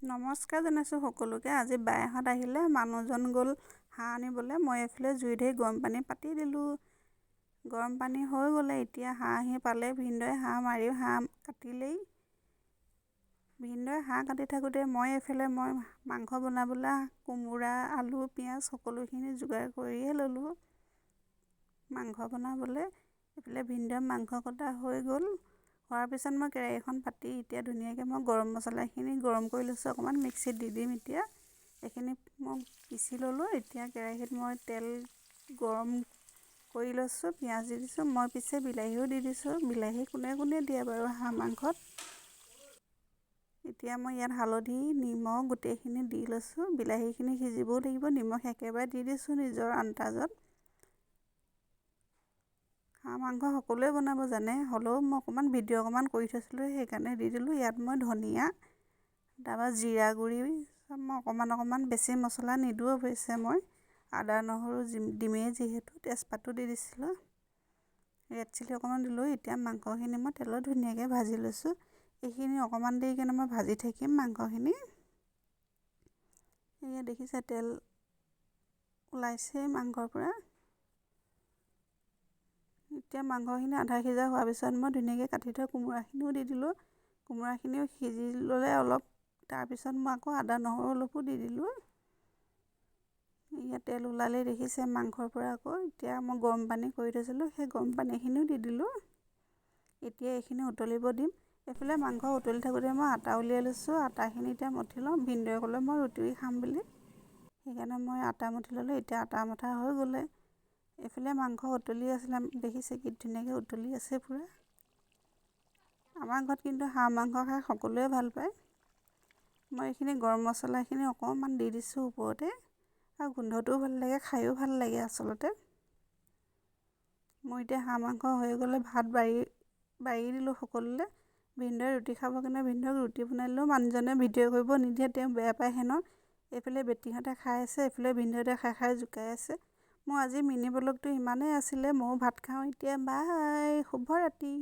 নমস্কাৰ জনাইছোঁ সকলোকে। আজি বাইহঁত আহিলে, মানুহজন গ'ল হাঁহ আনিবলৈ, মই এইফালে জুই ধৰি গৰম পানী পাতি দিলোঁ। গৰম পানী হৈ গ'লে এতিয়া হাঁহ আহি পালে। ভিনদেউৱে হাঁহ মাৰি হাঁহ কাটিলেই। ভিনদেউৱে হাঁহ কাটি থাকোঁতে মই এইফালে মই মাংস বনাবলৈ কোমোৰা, আলু, পিঁয়াজ সকলোখিনি যোগাৰ কৰিয়ে ল'লোঁ মাংস বনাবলৈ। এইফালে ভিনদেউৱে মাংস কটা হৈ গ'ল। হোৱাৰ পিছত মই কেৰাহীখন পাতি এতিয়া ধুনীয়াকৈ মই গৰম মছলাখিনি গৰম কৰি লৈছোঁ, অকণমান মিক্সিত দি দিম। এতিয়া এইখিনি মই পিচি ল'লোঁ। এতিয়া কেৰাহীত মই তেল গৰম কৰি লৈছোঁ, পিঁয়াজ দি দিছোঁ, মই পিছে বিলাহীও দি দিছোঁ। বিলাহী কোনে কোনে দিয়ে বাৰু হাঁহ মাংসত? এতিয়া মই ইয়াত হালধি, নিমখ গোটেইখিনি দি লৈছোঁ। বিলাহীখিনি সিজিবও লাগিব, নিমখ একেবাৰে দি দিছোঁ নিজৰ আন্দাজত। হাঁহ মাংস সকলোৱে বনাব জানে, হ'লেও মই অকণমান ভিডিঅ' অকণমান কৰি থৈছিলোঁ, সেইকাৰণে দি দিলোঁ। ইয়াত মই ধনিয়া, তাৰপৰা জিৰা গুড়ি চব মই অকণমান অকণমান, বেছি মছলা নিদিওঁ অৱশ্যে, মই আদা নহৰু দিমেই যিহেতু। তেজপাতো দি দিছিলোঁ, ৰেড চিলি অকণমান দিলোঁ। এতিয়া মাংসখিনি মই তেলত ধুনীয়াকৈ ভাজি লৈছোঁ। এইখিনি অকণমান দেৰি কাৰণে মই ভাজি থাকিম মাংসখিনি। এয়া দেখিছে, তেল ওলাইছে মাংসৰ পৰা। এতিয়া মাংসখিনি আধা সিজা হোৱাৰ পিছত মই ধুনীয়াকৈ কাটি থোৱা কোমোৰাখিনিও দি দিলোঁ। কোমোৰাখিনিও সিজি ল'লে অলপ, তাৰপিছত মই আকৌ আদা নহৰু অলপো দি দিলোঁ। এয়া তেল ওলালেই দেখিছে মাংসৰ পৰা। আকৌ এতিয়া মই গৰম পানী কৰি থৈছিলোঁ, সেই গৰম পানীখিনিও দি দিলোঁ। এতিয়া এইখিনি উতলিব দিম। এইফালে মাংস উতলি থাকোঁতে মই আটা উলিয়াই লৈছোঁ। আটাখিনি এতিয়া মঠি লওঁ। ভিনদেউৱে ক'লে মই ৰুটি খাম বুলি, সেইকাৰণে মই আটা মঠি ল'লোঁ। এতিয়া আটা মঠা হৈ গ'লে এইফালে মাংস উতলি আছিলে, দেখিছে কি ধুনীয়াকৈ উতলি আছে পূৰা। আমাৰ ঘৰত কিন্তু হাঁহ মাংস খাই সকলোৱে ভাল পায়। মই এইখিনি গৰম মছলাখিনি অকণমান দি দিছোঁ ওপৰতে, আৰু গোন্ধটোও ভাল লাগে, খায়ো ভাল লাগে আচলতে। মোৰ এতিয়া হাঁহ মাংস হৈ গ'লে, ভাত বাঢ়ি বাঢ়ি দিলোঁ সকলোলৈ। ভিনদেউৱে ৰুটি খাবৰ কাৰণে ভিনদেউক ৰুটি বনাই দিলোঁ। মানুহজনে ভিডিঅ' কৰিব নিদিয়ে, তেওঁ বেয়া পায় হেনো। এইফালে বেটীহঁতে খাই আছে, এইফালে ভিনদেউহঁতে খাই খাই জোকাই আছে। মোৰ আজি মিনি ব্লগটো ইমানেই আছিলে। ময়ো ভাত খাওঁ এতিয়া। বাই, শুভৰাত্ৰি।